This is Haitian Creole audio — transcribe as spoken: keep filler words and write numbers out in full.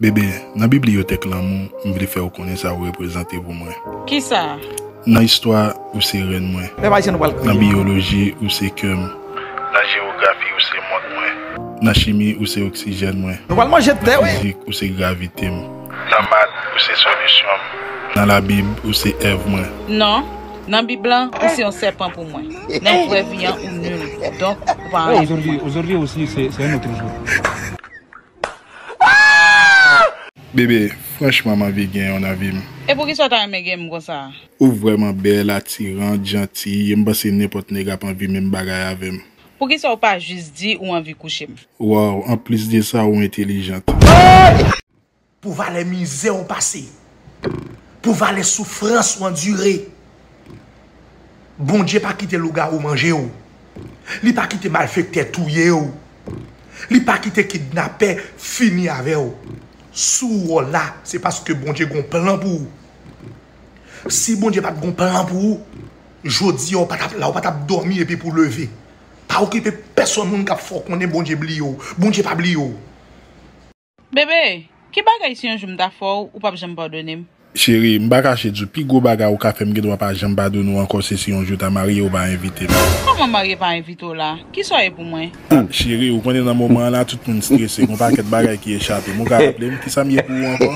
Bebe, nan bibliyotèk lanmou, m vle fè w konnen sa w reprezante pou mwen. Kisa? Nan istwa, ou se rèn mwen. Pèp ayisyen, nou pral kriye. Nan biyoloji, ou se kè m. Nan jewografi, ou se mond mwen. Nan chimi, ou se oksijèn mwen. Nou pral manje tè, wi. Nan fizik, ou se gravite m. Nan mat, ou se solisyon m. Nan Labib, ou se èv mwen. Non, nan Bib lan, ou se yon sèpan pou mwen. Nan vrè vi an, ou nil. Donk, ou pa anyen pou mwen. Aujourd'hui, aujourd'hui aussi, c'est, c'est un autre jour. Bebe, franchman, m anvi gen w nan vi m. E poukisa w ta renmen gen m konsa? Ou vrèman bèl, atirant, janti, e m panse nenpòt nèg ap anvi menm bagay avè m. Poukisa w pa jis di ou anvi kouche m? Waw, anplis de sa, ou entelijant. Pou valè mizè w pase, pou valè soufrans w andire, Bondye pa kite lougawou manje w. Li pa kite malfektè touye w. Li pa kite kidnapè fini avè w. Si w la, se paske Bondye gon plan pou ou. Si Bondye pa t gon plan pou ou, jodi a w pa t ap la, w pa t ap dòmi epi pou w leve. Pa okipe pèsonn moun k ap fè w konnen Bondye bliye w. Bondye pa bliye w. Bebe, ki bagay si yon jou m ta fè w, ou p ap janm padone m? Cheri, m pa kache di w, pi gwo bagay ou ka fè m, gen dwa pa janm padone w ankò, se si yon jou w ta marye, ou pa envite m. Kòman marye pa envite w la? Kisa w ye pou mwen? Ah, cheri, ou konnen nan moman an la, tout moun strese, gon pakèt bagay ki echape m. Ou ka raple m, kisa m ye pou ou ankò?